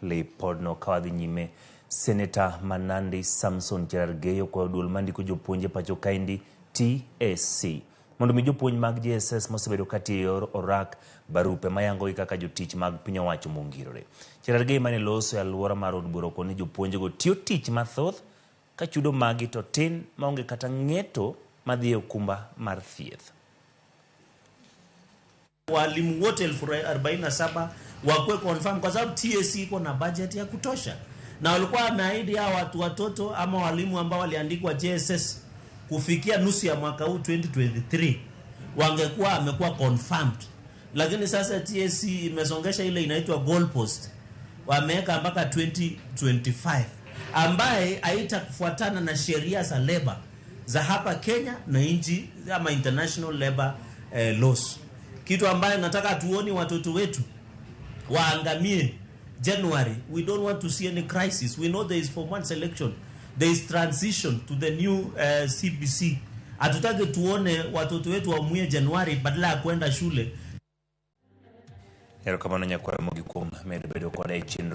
Lipodno ka wadhi nyime, Seneta ma Nandi Samson Cherargei okwayo duol mandiko jopuonj e pacho kaendi TSC mondo mi jopuonj mag JSS mosebedo katiyo e yor orak barupe mayangogi kaka jotich mag piny owacho mongirore. Cherargei mane loso e alwora mar od bura okoni ni jopuonjgo tiyo tich mathoth ka chudo magi to tin maonge kata ng'eto madhi e okumba mar thieth. Walimu wote 47,000 wakuwe confirm kwa sababu TSC iko na budget ya kutosha, na walikuwa wameahidi hao watu watoto ama walimu ambao waliandikwa JSS kufikia nusu ya mwaka huu 2023 wangekuwa amekuwa confirmed, lakini sasa TSC imesongesha ile inaitwa goalpost, wameweka mpaka 2025 ambaye haitakufuatana na sheria za labor za hapa Kenya na nchi ama international labor laws, kitu ambayo nataka tuoni watoto wetu waangamie January. We don't want to see any crisis. We know there is form one selection, there is transition to the new CBC. Hatutaki tuone watoto wetu waumie Januari badala ya kwenda shule. Erokamano nyakwar Ramogi kuom medo bedo koda e chenro.